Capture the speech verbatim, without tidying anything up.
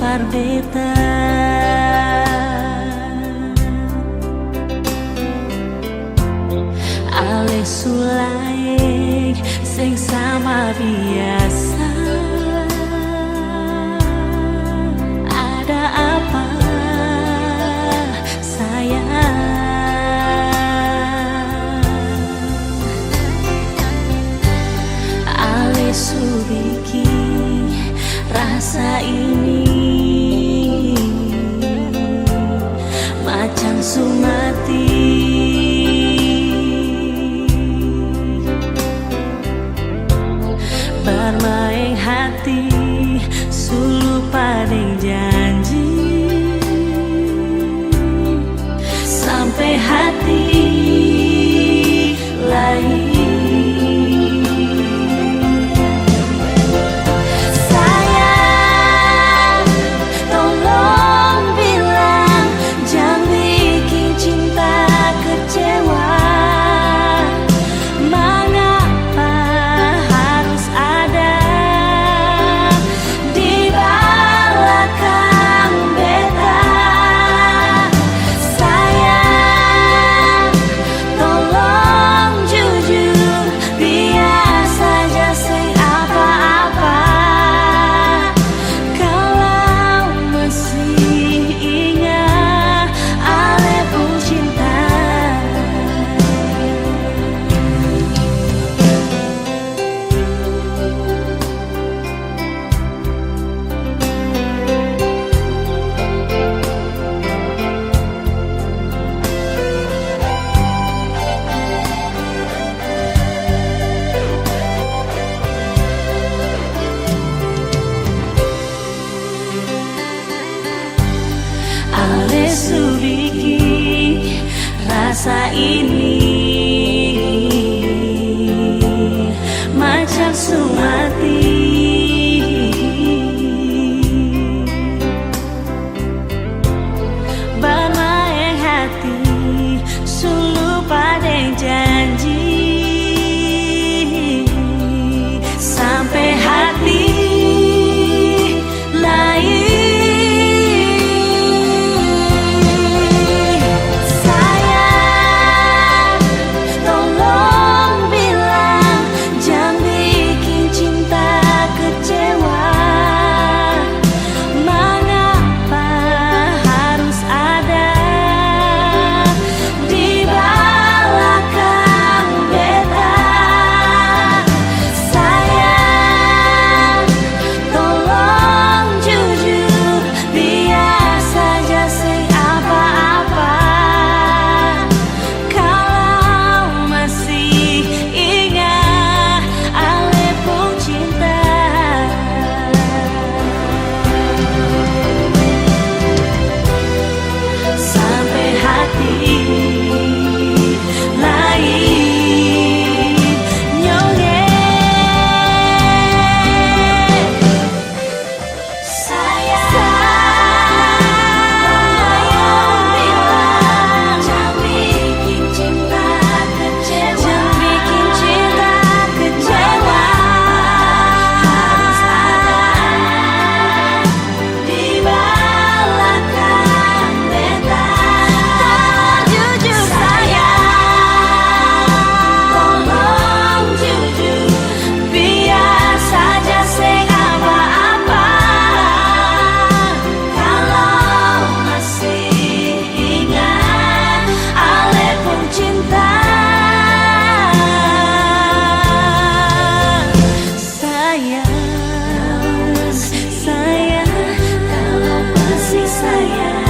par beta. Ale su laeng, seng sama biasa. Ada apa, sayang? Ale su biking rasa ini macam su mati. Barmaeng hati, su lupa deng janji. Sampe hati lain. Sayang, tolong bilang, jang biking cinta kecewa. Mangapa harus ada di balakang beta? Sayang, tolong jujur, biar saja seng apa-apa. Kalau masih ingat ale pung cinta. Ale su biking rasa ini macam su mati. Barmaeng hati, su lupa deng janji. Sampe hati lain. Sayang, tolong bilang, jang biking cinta kecewa. Mangapa harus ada di balakang beta? Sayang, tolong jujur, biar saja seng apa-apa. Kalau masih ingat ale pung cinta. Sampe hati lain nyonge. Sayang, tolong bilang, jang biking cinta kecewa. Jang biking cinta kecewa. Harus ada di balakang beta. Tolong jujur, sayang. Tolong jujur. Biar saja seng apa-apa, kalau masih ingat ale pung cinta. Sayang, sayang, kalau masih sayang.